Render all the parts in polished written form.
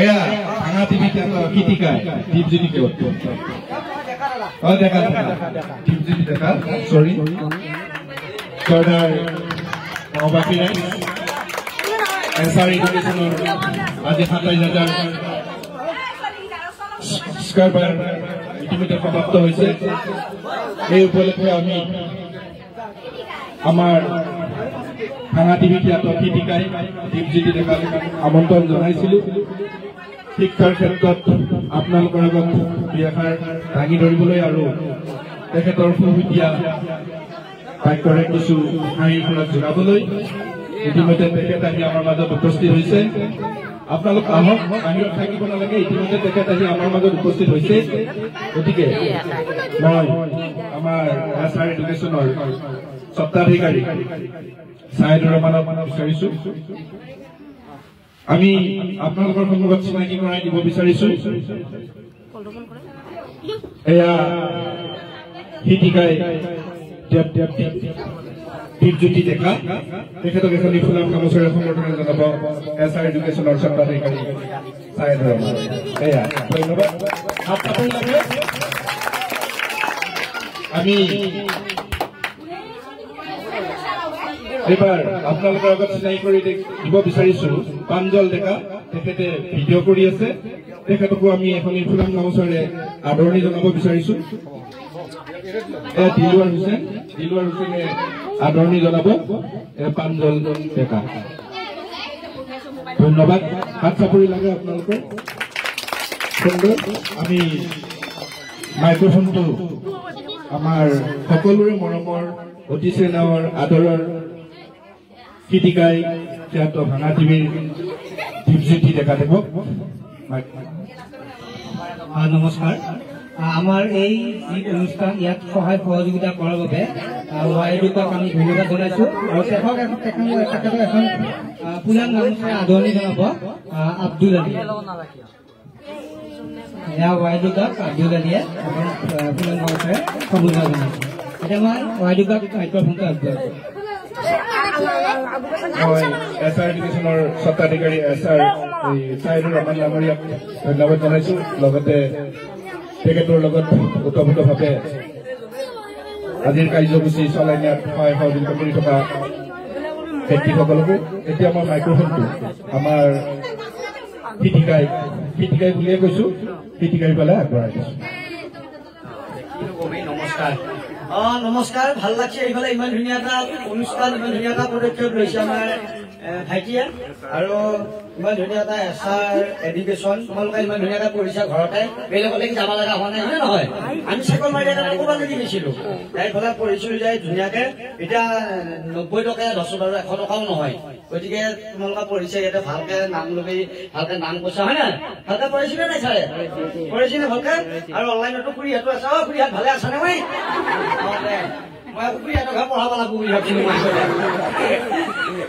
এয়া ভাঙা টিভি কীতিকাই দীপজ্যোতি কেওট অ ডেকা দীপজ্যোতি ডেকা চৰি চৰ্দাৰ গাঁওবাসী ৰাইজ এছ আৰ এডুকেশ্যনৰ আজি 27,000 ছাবস্ক্ৰাইবাৰ ইতিমধ্যে সমাপ্ত হৈছে। এই উপলক্ষে আমি আমাৰ ভাঙা টিভি খ্যাত কীতিকাই দীপজ্যোতি ডেকাক আমন্ত্ৰণ জনাইছিলোঁ। শিক্ষাৰ ক্ষেত্ৰত আপোনালোকৰ আগত দুই এষাৰ দাঙি ধৰিবলৈ আৰু তেখেতৰ সুবিধা বাক্যৰে কিছু হাঁহিৰ খোৰাক যোগাবলৈ ইতিমধ্যে তেখেত আহি আমাৰ মাজত উপস্থিত হৈছে। আপোনালোক আহক, বাহিৰত থাকিব নালাগে। ইতিমধ্যে তেখেত আহি আমাৰ মাজত উপস্থিত হৈছে। গতিকে মই আমাৰ এছ আৰ এডুকেশ্যনৰ স্বত্বাধিকাৰী ছাইদুৰ ৰহমানক বিচাৰিছো। আমি আপোনালোকৰ সন্মুখত চিনাকি কৰাই দিব বিচাৰিছো। এয়া কীতিকাই দীপজ্যোতি ডেকা, তেখেতক এখনি ফুলাম গামোচাৰে সম্বৰ্ধনা জনাব এছ আৰ এডুকেশ্যনৰ স্বত্বাধিকাৰী ছাইদুৰ ৰহমান। এয়া ধন্যবাদ, হাত চাপৰি লাগে। আমি এইবাৰ আপোনালোকৰ আগত চিনাকি কৰি দিব বিচাৰিছো প্ৰাঞ্জল ডেকা, তেখেতে ভিডিঅ' কৰি আছে। তেখেতকো আমি এখনি ফুলাম গামোচাৰে আদৰণি জনাব বিচাৰিছো। দিলৱাৰ হুছেইন, দিলৱাৰ হুছেইনে আদৰণি জনাব প্ৰাঞ্জল ডেকা। ধন্যবাদ, হাত চাপৰি লাগে আপোনালোকৰ। সুন্দৰ। আমি মাইক্ৰফোনটো আমাৰ সকলোৰে মৰমৰ অতি চেনেহৰ আদৰৰ কীতিকাই খ্যাত ভাঙা টিভিৰ দীপজ্যোতি ডেকা দেৱক। নমস্কাৰ। আমাৰ এই যি অনুষ্ঠান ইয়াত সহায় সহযোগিতা কৰাৰ বাবে ৱাইডুকাক আমি ধন্যবাদ জনাইছো। আৰু তেখেতক এখন ফুলাম গামোচাৰে আদৰণি জনাব আব্দুল আলী। এয়া ৱাইডুকাক আব্দুল আলীয়ে এখন ফুলাম গামোচাৰে সম্বোধনা জনাইছে। এতিয়া মই ৱাইডুকাক মাইক্ৰফোনটো আগবঢ়াইছো। মই এছ আৰ এডুকেশ্যনৰ স্বত্বাধিকাৰী এছ আৰ ছাইদুৰ ৰহমান ডাঙৰীয়াক ধন্যবাদ জনাইছো। লগতে তেখেতৰ লগত ওতঃপ্ৰোতভাৱে আজিৰ কাৰ্যসূচী চলাই নিয়াত সহায় সহযোগিতা কৰি থকা ব্যক্তিসকলকো। এতিয়া মই মাইক্ৰফোনটো আমাৰ কীতিকাই, কীতিকাই বুলিয়ে কৈছো, কীতিকাই পেলাই আগবঢ়াই দিছো। নমস্কাৰ। নমস্কাৰ, ভাল লাগছে এইফালে ইমান ধুনীয়া এটা অনুষ্ঠান, ইমান ধুনীয়া এটা পদক্ষেপ লৈছে আমাৰ ভাইটিয়ে। আৰু ইমান ধুনীয়া এটা এছ আৰ এডুকেশ্যন তোমালোকে ইমান ধুনীয়াকে পঢ়িছা, ঘৰতে বেলেগলৈ যাব লগা হোৱা নাই, হয়নে নহয়? আমি চাইকেল মাৰি ক'ৰবাত লাগি গৈছিলো, এইফালে পঢ়িছিলো যায় ধুনীয়াকে। এতিয়া 90 টকা 10 আৰু 100 টকাও নহয়। গতিকে তোমালোকে পঢ়িছা ইয়াতে ভালকে নাম ল'বি, ভালকে নাম কৈছা, হয় নাই? ভালকে পঢ়িছিলে নাই ছাৰে? পঢ়িছিলে ভালকে? আৰু অনলাইনতো খুৰীহঁতো আছে। অ খুৰীহঁত ভালে আছা নে? মই মই আকৌ খুৰীহঁতকহে পঢ়াব লাগিব বুলি ভাবিছিলো মই।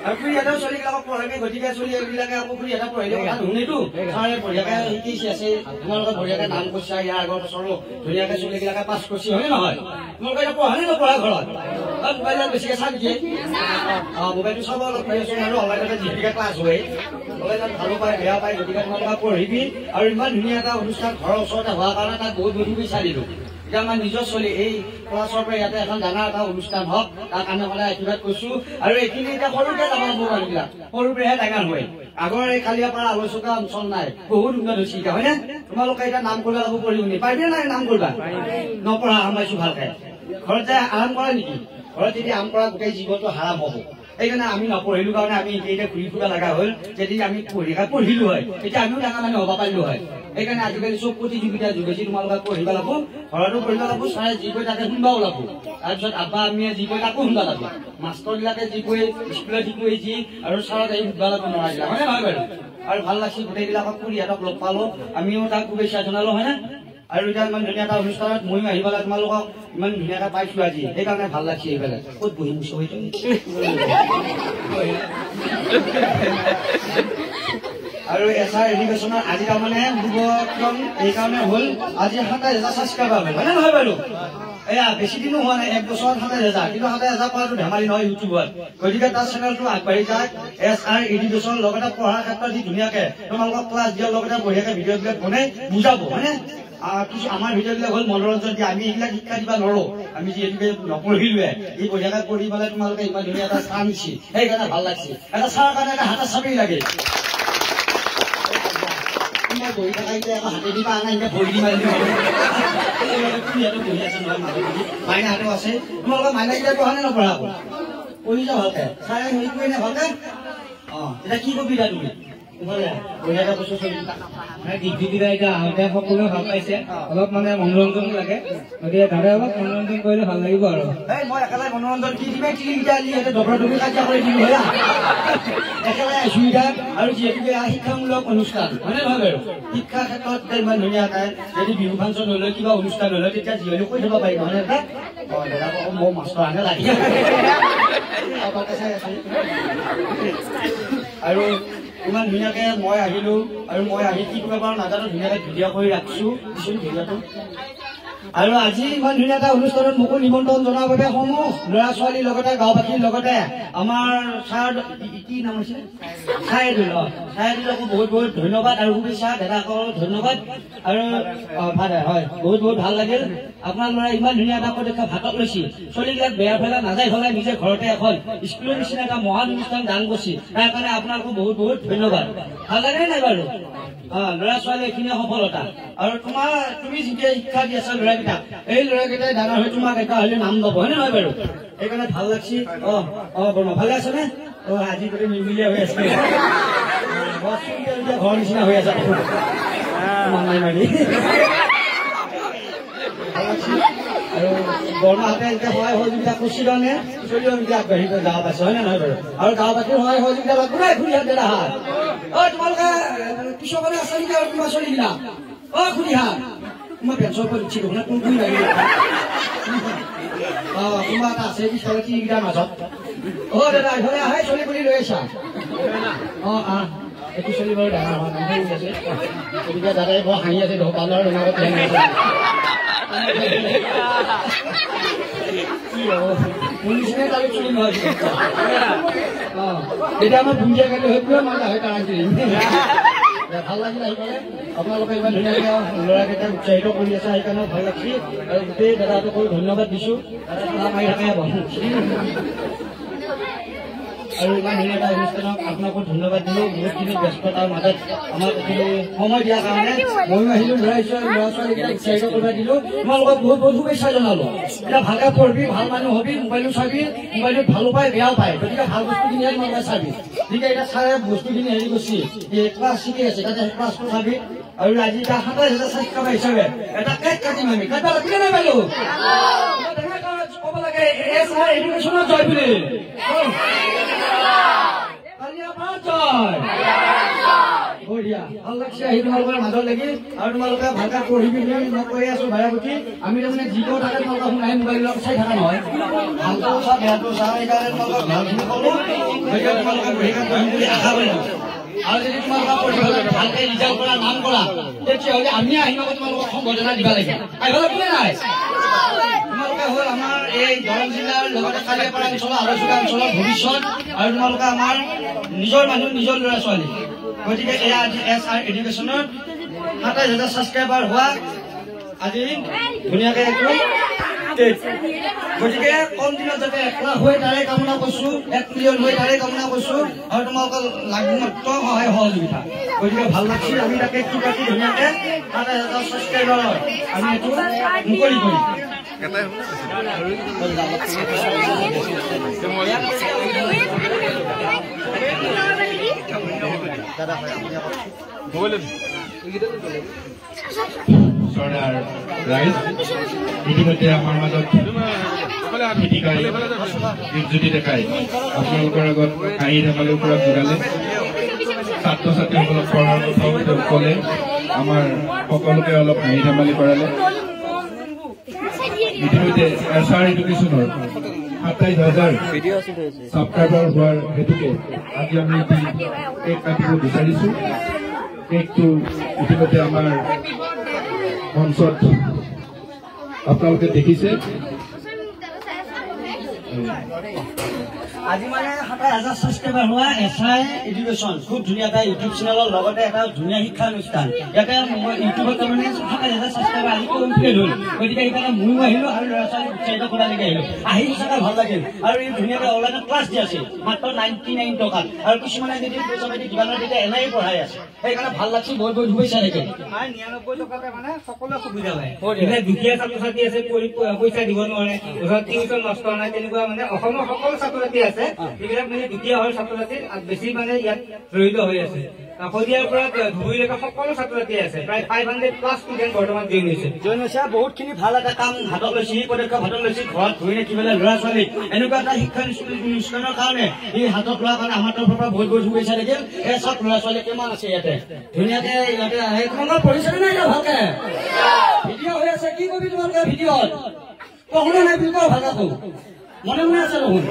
আৰু খুৰীহঁতেও ছোৱালীবিলাকক পঢ়াবি, গতিকে ছোৱালীবিলাকে আকৌ খুৰীহঁতে পঢ়িলে কথা নুশুনেতো। ছাৰে বঢ়িয়াকে শিকিছে আছে, তোমালোকে বঢ়িয়াকে নাম কৈছা, ইয়াৰ আগৰ বছৰো ধুনীয়াকে ছোৱালীবিলাকে পাছ কৰিছে, হয়নে নহয়? তোমালোকে এতিয়া পঢ়া নে নপঢ়া ঘৰত? মোবাইলত বেছিকে চাই নেকি? অ মোবাইলটো চাব অলপ দিয়াচোন। আৰু অনলাইনতে যিহেতুকে ক্লাছ হয়, অনলাইনত ভালো পায় বেয়া পায়, গতিকে তোমালোকে পঢ়িবি। আৰু ইমান ধুনীয়া এটা অনুষ্ঠান ঘৰৰ ওচৰতে হোৱাৰ কাৰণে তাত বহুত বন্ধু বিচাৰিলো। এতিয়া আমাৰ নিজৰ ছোৱালী এই ক্লাছৰ পৰা ইয়াতে এখন ডাঙৰ এটা অনুষ্ঠান হওক, তাৰ কাৰণে সদায় আশীৰ্বাদ কৰিছো। আৰু এইখিনি এতিয়া সৰুতে যাব লাগিব, মানুহবিলাক সৰুৰ পৰাহে ডাঙৰ হয়। আগৰ এই কালিয়াপাৰা আলোচকা অঞ্চল নাই, বহুত উন্নত হৈছে এতিয়া, হয়নে? তোমালোকে এতিয়া নাম কৰিব লাগিব পঢ়ি শুনি, পাৰিবি নাই নাম কৰিবা? নপঢ়া সামাইছো ভালকে। ঘৰত যাই আৰাম কৰা নেকি? ঘৰত যদি আৰাম কৰা গোটেই জীৱনটো হাৰাম হ'ব। সেইকাৰণে আমি নপঢ়িলো কাৰণে আমি এতিয়া ঘূৰি ফুৰিব লগা হ'ল। যদি আমি পঢ়িলো হয় তেতিয়া আমিও ডাঙৰ মানুহ হ'ব পাৰিলো হয়। সেইকাৰণে আজিকালি চব প্ৰতিযোগিতা যুগ হৈছে, তোমালোকে পঢ়িব লাগিব, ঘৰতো পঢ়িব লাগিব, ছাৰে যি কয় তাকে শুনিবও লাগিব, তাৰপিছত আব্বা আম্মিয়ে যি কয় তাকো শুনিব লাগিব, মাষ্টৰবিলাকে যি কয় স্কুলত শিকোৱে যি, আৰু ছাৰক আহি সুধিব লাগিব নোৱাৰিলা, হয়নে নহয় বাৰু? আৰু ভাল লাগছে গোটেইবিলাকক, খুৰীহঁতক লগ পালো, আমিও তাক শুভেচ্ছা জনালো, হয়নে? আৰু এতিয়া ইমান ধুনীয়া এটা অনুষ্ঠানত ময়ো আহি পেলাই তোমালোকক ইমান ধুনীয়াকে পাইছো আজি, সেইকাৰণে ভাল লাগছে। এইফালে ক'ত বহিম আৰু এছ আৰ এডুকেশ্যনৰ আজি তাৰমানে উদ্বোধন এইকাৰণে হ'ল, আজি 27,000 ছাবস্ক্ৰাইবাৰ হ'ল, হয়নে নহয় বাৰু? এয়া বেছি দিনো হোৱা নাই, 1 বছৰত 27,000, কিন্তু 27,000 পোৱাটো ধেমালি নহয় ইউটিউবত। গতিকে তাৰ চেনেলটো আগবাঢ়ি যাওক, এছ আৰ এডুকেশ্যন। লগতে পঢ়াৰ ক্ষেত্ৰত যি ধুনীয়াকে তোমালোকক ক্লাছ দিয়াৰ লগতে বঢ়িয়াকে ভিডিঅ'বিলাক বনাই বুজাব, হয়নে? কিছু আমাৰ ভিডিঅ'বিলাক হ'ল মনোৰঞ্জন দিয়া, আমি এইবিলাক শিক্ষা দিব নোৱাৰো, আমি যিহেতুকে নপঢ়িলোৱে। এই বঢ়িয়াকে পঢ়ি পেলাই তোমালোকে ইমান ধুনীয়া এটা স্থান দিছে, সেইকাৰণে ভাল লাগছে। এটা চাৰ কাৰণে এটা হাতত চাবি লাগে। মই বহি থকা এতিয়া আকৌ হাতে দিবা আনা, এতিয়া ভৰি দি মাৰি বহি আছে নহয়, মাইনাহঁতো আছে। তোমালোকৰ মাইনাকেইটা পঢ়া নে নপঢ়া? আকৌ পঢ়ি যাওঁ ভালকে, চাৰে হেৰি কৰি নে ভালকে। এতিয়া কি কবি তুমি? দীপজ্যোতিদা এতিয়া আহোঁতে সকলোৱে ভাল পাইছে, অলপ মানে মনোৰঞ্জন লাগে, গতিকে দাদাই অলপ মনোৰঞ্জন কৰিলে ভাল লাগিব আৰু। মই একেলাই মনোৰঞ্জন কি দিমে, তিনিকেইটা আনি ইয়াতে দবৰা দবৰি কাজিয়া কৰি দিলো হয়, একেলাই আহিছো এতিয়া। আৰু যিহেতুকে শিক্ষামূলক অনুষ্ঠান, হয়নে নহয় বাৰু? শিক্ষাৰ ক্ষেত্ৰত ইমান ধুনীয়াকে যদি বিহু ফাংচন হলে কিবা অনুষ্ঠান হলে তেতিয়া যি হলেও কৈ থব পাৰিব, হয়নে দাদা? দাদা মই মাষ্টৰ আনে লাগে আৰু ইমান ধুনীয়াকে মই আহিলো আৰু মই আহি কি কৰিব পাৰো নাজানো, ধুনীয়াকে ভিডিঅ' কৰি ৰাখিছো দিছো ভিডিঅ'টো। আৰু আজি ইমান ধুনীয়া এটা অনুষ্ঠানত মোকো নিমন্ত্ৰণ জনোৱাৰ বাবে সমূহ ল'ৰা ছোৱালীৰ লগতে গাঁওবাসীৰ লগতে আমাৰ ছাৰ কি নাম হৈছে ছায়েদুল, ছায়েদুলকো বহুত বহুত ধন্যবাদ আৰু শুভেচ্ছা, দাদাকো ধন্যবাদ। আৰু ভাল হয়, বহুত বহুত ভাল লাগিল। আপোনাৰ ল'ৰা ইমান ধুনীয়া এটা পদক্ষেপ হাতত লৈছে, ছোৱালীবিলাক বেয়া ফেলা নাযায় ফেলাই নিজে ঘৰতে এখন স্কুলৰ নিচিনা এটা মহান অনুষ্ঠান দান কৰিছে, তাৰ কাৰণে আপোনালোকো বহুত বহুত ধন্যবাদ। ভাল লাগে নাই বাৰু? ল'ৰা ছোৱালী এইখিনিয়ে সফলতা। আৰু তুমি যেতিয়া শিক্ষা দি আছা ল'ৰাকেইটাক, এই ল'ৰাকেইটাই ডাঙৰ হৈ তোমাক এটা হ'লে নাম ল'ব, হয়নে নহয় বাৰু? সেইকাৰণে ভাল লাগছি। বৰ্মা ভালে আছেনে? আজি গোটেই মিলমিলীয়া হৈ আছে, ঘৰৰ নিচিনা হৈ আছে মানাই মাৰি। আৰু বৰ্মাহঁতে এতিয়া সহায় সহযোগিতা কৰিছে কাৰণে চলিও এতিয়া আগবাঢ়ি যাব পাইছে, হয়নে নহয় বাৰু? আৰু গাঁওবাসীৰ সহায় সহযোগিতা লাগব নাই খুৰীহাত দাদাহাত। তোমালোকে পিছৰ আছে নেকি আৰু তোমাৰ চলিবিলাক? খুৰীহাত তোমাৰ বেঞ্চৰ ওপৰত উঠি দেখোন কোন কোন লাগিব। কোনোবা এটা আছে পিছফালে তিনিকেইটাৰ মাজত। দাদা এইফালে আহে, চলি বুলি লৈ আহিছা। আহ এইটো চলি বাৰু ডাঙৰ হোৱা নাই আছে, গতিকে দাদাই বৰ হাঁহি আছে, বান্দৰ ৰঙাকত কি হ'ব মোৰ নিচিনাই তালৈ চলি নহয়। তেতিয়া আমাৰ বুন্দিয়া কাটি হৈ পুৰা মাল আহে কাৰাং। ভাল লাগিল আহি পেলাই, আপোনালোকে ইমান ধুনীয়াকে ল'ৰাকেইটাক উৎসাহিত কৰি আছে, সেইকাৰণে ভাল লাগছে। আৰু গোটেই দাদাটোকো ধন্যবাদ দিছো, দাদা মাৰি থাকে। আৰু ইমান ধুনীয়া এটা অনুষ্ঠানক আপোনাকো ধন্যবাদ দিলো, বহুতখিনি ব্যস্ততাৰ মাজত আমাক এইখিনি সময় দিয়াৰ কাৰণে। ময়ো আহিলো, ল'ৰা ছোৱালীকেইটাক উৎসাহিত কৰিব দিলো। তোমালোকক বহুত বহুত শুভেচ্ছা জনালো। এতিয়া ভালকে পঢ়বি, ভাল মানুহ হবি, মোবাইলো চাবি, মোবাইলত ভালো পায় বেয়াও পায়, গতিকে ভাল বস্তুখিনিহে তোমালোকে চাবি। গতিকে এতিয়া ছাৰে বস্তুখিনি হেৰি কৰিছে, ক্লাছ শিকি আছে, তাতে ক্লাছটো চাবি। আৰু আজি এতিয়া 27,000 ছাবস্ক্ৰাইবাৰ হিচাপে এটা কেক কাটিম আমি, কাটিব লাগিব নাই বাৰু? ক'ব লাগে এছ আৰ এডুকেশ্যনৰ জয় বুলি। বঢ়িয়া, ভাল লাগছে আহি তোমালোকৰ মাজত লাগি। আৰু তোমালোকে ভালকে পঢ়িবি বুলি মই কৈ আছো ভাইয়া-ভণ্টি। আমি তাৰমানে যি কওঁ তাকে তোমালোকে শুনাই, মোবাইলবিলাক চাই থকা নহয়, ভালটো চা বেয়াটো চা, সেইকাৰণে তোমালোকক ভালখিনি ক'লো। গতিকে তোমালোকে বঢ়িয়াকে পঢ়িম বুলি আশা কৰিলো। আৰু যদি তোমালোকে পঢ়ি ভালকে ৰিজাল্ট কৰা, নাম কৰা, তেতিয়াহ'লে আমি আহিম আকৌ তোমালোকক সম্বৰ্ধনা দিব লাগিব। আহিব লাগিব নে নাই? তোমালোকে হ'ল আমাৰ এই দৰং জিলাৰ লগতে কালিয়াপাৰা অঞ্চলৰ আলোচনা অঞ্চলৰ ভৱিষ্যত, আৰু তোমালোকে আমাৰ নিজৰ মানুহ, নিজৰ ল'ৰা ছোৱালী। গতিকে এয়া আজি এছ আৰ এডুকেশ্যনৰ 27,000 ছাবস্ক্ৰাইবাৰ হোৱা আজি ধুনীয়াকে এইটো কেক। গতিকে কম দিনত যাতে 1 লাখ হৈ তাৰে কামনা কৰিছো, 1 মিলিয়ন হৈ তাৰে কামনা কৰিছো, আৰু তোমালোকৰ লাগমাত্ৰ সহায় সহযোগিতা। গতিকে ভাল লাগছে। আমি তাকে কেকটো কাটি ধুনীয়াকে 27,000 ছাবস্ক্ৰাইবাৰৰ আমি এইটো মুকলি কৰিম। চৰ্দাৰ ৰাইজ ইতিমধ্যে আমাৰ মাজত দীপজ্যোতি ডেকাই আপোনালোকৰ আগত হাঁহি ধেমালিৰ পৰা যোগালে, ছাত্ৰ ছাত্ৰীসকলক পঢ়াৰ কথাও তেওঁ ক'লে, আমাৰ সকলোকে অলপ হাঁহি ধেমালি কৰালে। ইতিমধ্যে এছ আৰ এডুকেশ্যনৰ 27,000 ছাবস্ক্ৰাইবাৰ হোৱাৰ হেতুকে আজি আমি এটি কেক কাটিব বিচাৰিছো। কেকটো ইতিমধ্যে আমাৰ মঞ্চত আপোনালোকে দেখিছে। আজি মানে 27,000 ছাবস্ক্ৰাইবাৰ হোৱা এছ I education খুব ধুনীয়া এটা ইউটিউব চেনেলৰ লগতে এটা ধুনীয়া শিক্ষানুষ্ঠান। ইয়াতে মই ইউটিউবত তাৰমানে 27,000 ছাবস্ক্ৰাইবাৰ আজি কমপ্লিট হ'ল, গতিকে সেইকাৰণে ময়ো আহিলো আৰু ল'ৰা ছোৱালীক উৎসাহিত কৰালৈকে আহিলো। আহি সঁচাকৈ ভাল লাগিল। আৰু এই ধুনীয়াকৈ অনলাইনত ক্লাছ দি আছিল মাত্ৰ 99 টকাত, আৰু কিছুমানে যদি পইচা পাতি কিবা নহয় তেতিয়া এনেই পঢ়াই আছে, সেইকাৰণে ভাল লাগছে। বহুত বহুত শুভেচ্ছা থাকিল। 99 টকাতে মানে সকলোৱে সুবিধা পায়। দুখীয়া ছাত্ৰ ছাত্ৰী আছে, পইচা দিব নোৱাৰে, টিউচন নষ্ট নাই, তেনেকুৱা মানে অসমৰ সকলো ছাত্ৰ ছাত্ৰী আছে, যিবিলাক মানে দুখীয়া হোৱাৰ ছাত্ৰ ছাত্ৰী বেছি মানে ইয়াত জড়িত হৈ আছে। শদিয়াৰ পৰা ধুবুৰীলৈকে সকলো ছাত্ৰ ছাত্ৰী আছে, প্ৰায় 500 প্লাছ ষ্টুডেণ্ট বৰ্তমান জইন হৈছে। বহুতখিনি ভাল এটা কাম হাতত লৈছে, এই পদক্ষেপ হাতত লৈছে। ঘৰত ঘূৰি ৰাখি পেলাই ল'ৰা ছোৱালী এনেকুৱা এটা শিক্ষা অনুষ্ঠানৰ কাৰণে এই হাতত লোৱাৰ কাৰণে আমাৰ তৰফৰ পৰা বহুত বহুত শুভেচ্ছা থাকিল। এই চব ল'ৰা ছোৱালী কিমান আছে ইয়াতে ধুনীয়াকে ইয়াতে আহে। তোমালোকৰ পঢ়িছেনে নাই ভালকে? ভিডিঅ' হৈ আছে, কি কবি তোমালোকে ভিডিঅ'ত পঢ়া নাই বুলি কওঁ, ভালকে কওঁ, মনে মনে আছে দেখোন।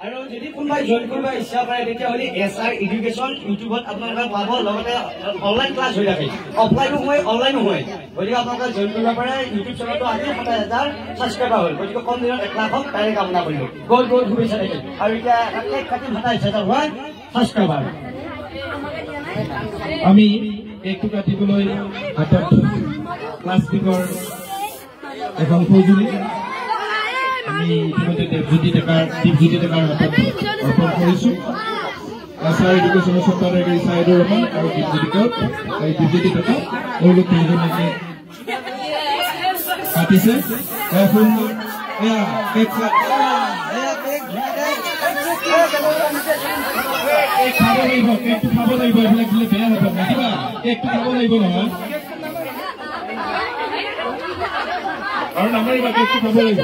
আৰু যদি কোনোবাই জইন কৰিব ইচ্ছা কৰে তেতিয়াহ'লে এছ আৰ এডুকেশ্যন ইউটিউবত আপোনালোকে পাব, লগতে অনলাইন ক্লাছ হৈ থাকে, অফলাইনো হয় অনলাইনো হয়, গতিকে আপোনালোকে জইন কৰিব পাৰে। ইউটিউব চেনেলটো আজি 27,000 ছাবস্ক্ৰাইবাৰ হ'ল, গতিকে কম দিনত 1 লাখ হওক তাৰে কামনা কৰিলো। বহুত বহুত শুভেচ্ছা থাকিল। আৰু এতিয়া কেক কাটিম 27,000 হোৱা ছাবস্ক্ৰাইবাৰ। আমি কেকটো কাটিবলৈ হাতত প্লাষ্টিকৰ এখন সঁজুলি আমি ইতিমধ্যে দীপজ্যোতি ডেকাৰ হাতত অৰ্পণ কৰিছো। এছ আৰ এডুকেশ্যনৰ স্বত্বাধিকাৰী চাইদুৰ ৰহমান আৰু দীপজ্যোতি ডেকা, এওঁলোক তিনিজনকে কাটিছে। কেক খাব লাগিব, কেকটো খাব লাগিব, এইবিলাক দিলে বেয়া হ'ব, নাতিবা কেকটো খাব লাগিব নহয়, আৰু নামাৰিবা, কেকটো খাব লাগিব।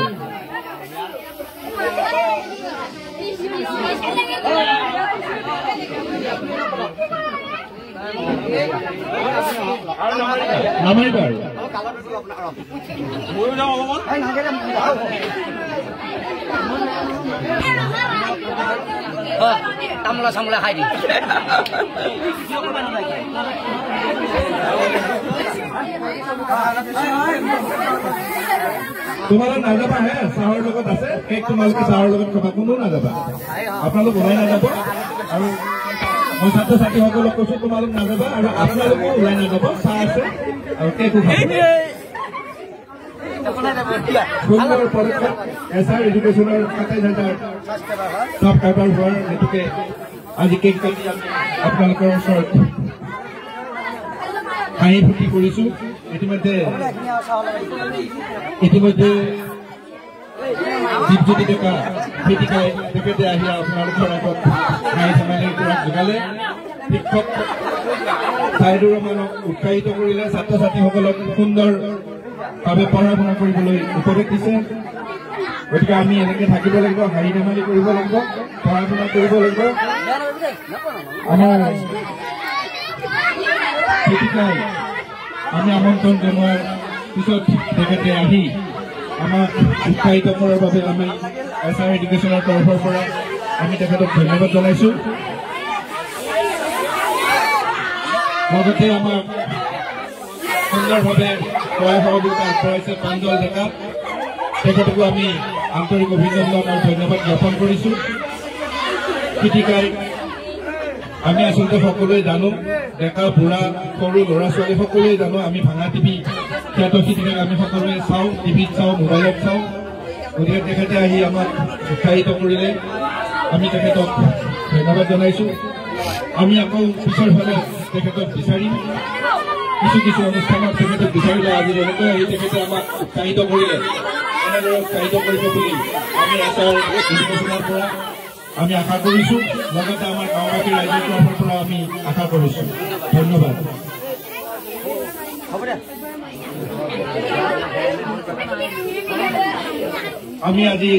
নামাৰিবা আৰু তামোলা চামোলা খাই দিম। তোমালোক নাযাবা হে, চাহৰ লগত আছে কেক, তোমালোকে চাহৰ লগত খাবা, কোনো নাযাবা, আপোনালোক ওলাই নাযাব। আৰু মই ছাত্ৰ ছাত্ৰীসকলক কৈছো, তোমালোক নাযাবা আৰু আপোনালোকো ওলাই নাযাব, চাহ আছে আৰু কেকো খাব। সুন্দৰ পদক্ষেপ এছ আৰ এডুকেশ্যনৰ 27,000 ছাবস্ক্ৰাইবাৰ হোৱাৰ হেতুকে আজি কেক কাটি আপোনালোকৰ ওচৰত হাঁহি ফূৰ্তি কৰিছো। ইতিমধ্যে দীপজ্যোতি ডেকা খেতিকাই তেখেতে আহি আপোনালোকৰ আগত হাঁহি ধেমালিৰ খোৰাক যোগালে, শিক্ষক চাইদুৰ ৰহমানক উৎসাহিত কৰিলে, ছাত্ৰ ছাত্ৰীসকলক সুন্দৰভাৱে পঢ়া শুনা কৰিবলৈ উপদেশ দিছে। গতিকে আমি এনেকে থাকিব লাগিব, হাঁহি ধেমালি কৰিব লাগিব, পঢ়া শুনা কৰিব লাগিব। আমাৰ খেতিকাই আমি আমন্ত্ৰণ জনোৱাৰ পিছত তেখেতে আহি আমাক উৎসাহিত কৰাৰ বাবে আমি এছ আৰ এডুকেশ্যনৰ তৰফৰ পৰা আমি তেখেতক ধন্যবাদ জনাইছো। লগতে আমাক সুন্দৰভাৱে সহায় সহযোগিতা আগবঢ়াইছে প্ৰাঞ্জল ডেকা, তেখেতকো আমি আন্তৰিক অভিনন্দন আৰু ধন্যবাদ জ্ঞাপন কৰিছো। কৃতিকাই আমি আচলতে সকলোৱে জানো, ডেকা বুঢ়া সৰু ল'ৰা ছোৱালী সকলোৱে জানো, আমি ভাঙা টিভি খ্যাত কৃতিকাক আমি সকলোৱে চাওঁ, টিভিত চাওঁ, মোবাইলত চাওঁ। গতিকে তেখেতে আহি আমাক উৎসাহিত কৰিলে, আমি তেখেতক ধন্যবাদ জনাইছো। আমি আকৌ পিছৰ ফালে তেখেতক বিচাৰিম, কিছু কিছু অনুষ্ঠানত তেখেতক বিচাৰিলে আজি যেনেকৈ আহি তেখেতে আমাক উৎসাহিত কৰিলে, এনেদৰে উৎসাহিত কৰিব বুলি আমি এছ আৰ এডুকেশ্যনৰ পৰা আমি আশা কৰিছো, লগতে আমাৰ গাঁওবাসী ৰাইজৰ তৰফৰ পৰা আমি আশা কৰিছো। ধন্যবাদ। আমি আজি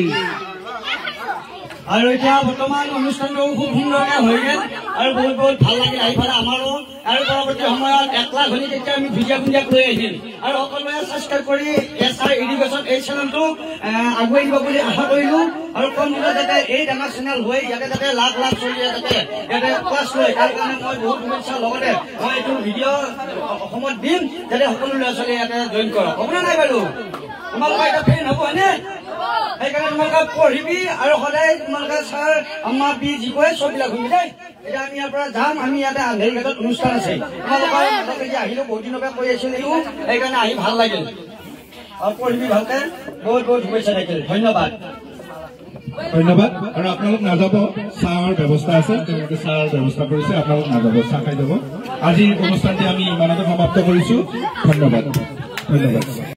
আৰু এতিয়া বৰ্তমান অনুষ্ঠানটো খুব সুন্দৰকৈ হৈ গ'ল আৰু বহুত বহুত ভাল লাগিল। আহি পেলাই আমাৰো আৰু পৰৱৰ্তী সময়ত 1 লাখ হ'লে তেতিয়া আমি ভুজিয়া পুঞ্জিয়াক লৈ আহিম। আৰু সকলোৱে ছাবস্ক্ৰাইব কৰি এছ আৰ এডুকেশ্যন এই চেনেলটো আগুৱাই দিব বুলি আশা কৰিলোঁ। আৰু কম দিনত যাতে এই ডাঙৰ চেনেল হৈ ইয়াতে যাতে লাখ লাখ চলি যাতে ইয়াতে ক্লাছ লয়, তাৰ কাৰণে মই বহুত শুভেচ্ছা। লগতে মই এইটো ভিডিঅ' অসমত দিম যাতে সকলো ল'ৰা ছোৱালীয়ে ইয়াতে জইন কৰক। হ'বনে নাই বাৰু? তোমালোকৰ এটা ফ্ৰেণ্ড হ'ব হয়নে? সেইকাৰণে তোমালোকে পঢ়িবি আৰু সদায় তোমালোকে ছাৰ আম্মা বি যি কয় চববিলাক শুনিবি দেই। এতিয়া আমি ইয়াৰ পৰা যাম, আমি ইয়াতে আন্ধেৰিঘাটত অনুষ্ঠান আছে। তোমালোকৰ মাজতে যে আহিলো, বহুত দিনৰ পৰা কৈ আছিল ইও, সেইকাৰণে আহি ভাল লাগিল। আৰু পঢ়িবি ভালকে। বহুত বহুত শুভেচ্ছা থাকিল, ধন্যবাদ। ধন্যবাদ। আৰু আপোনালোক নাযাব, চাহৰ ব্যৱস্থা আছে, তেওঁলোকে চাহৰ ব্যৱস্থা কৰিছে, আপোনালোক নাযাব, চাহ খাই যাব। আজিৰ অনুষ্ঠানটি আমি ইমানতে সমাপ্ত কৰিছো। ধন্যবাদ, ধন্যবাদ।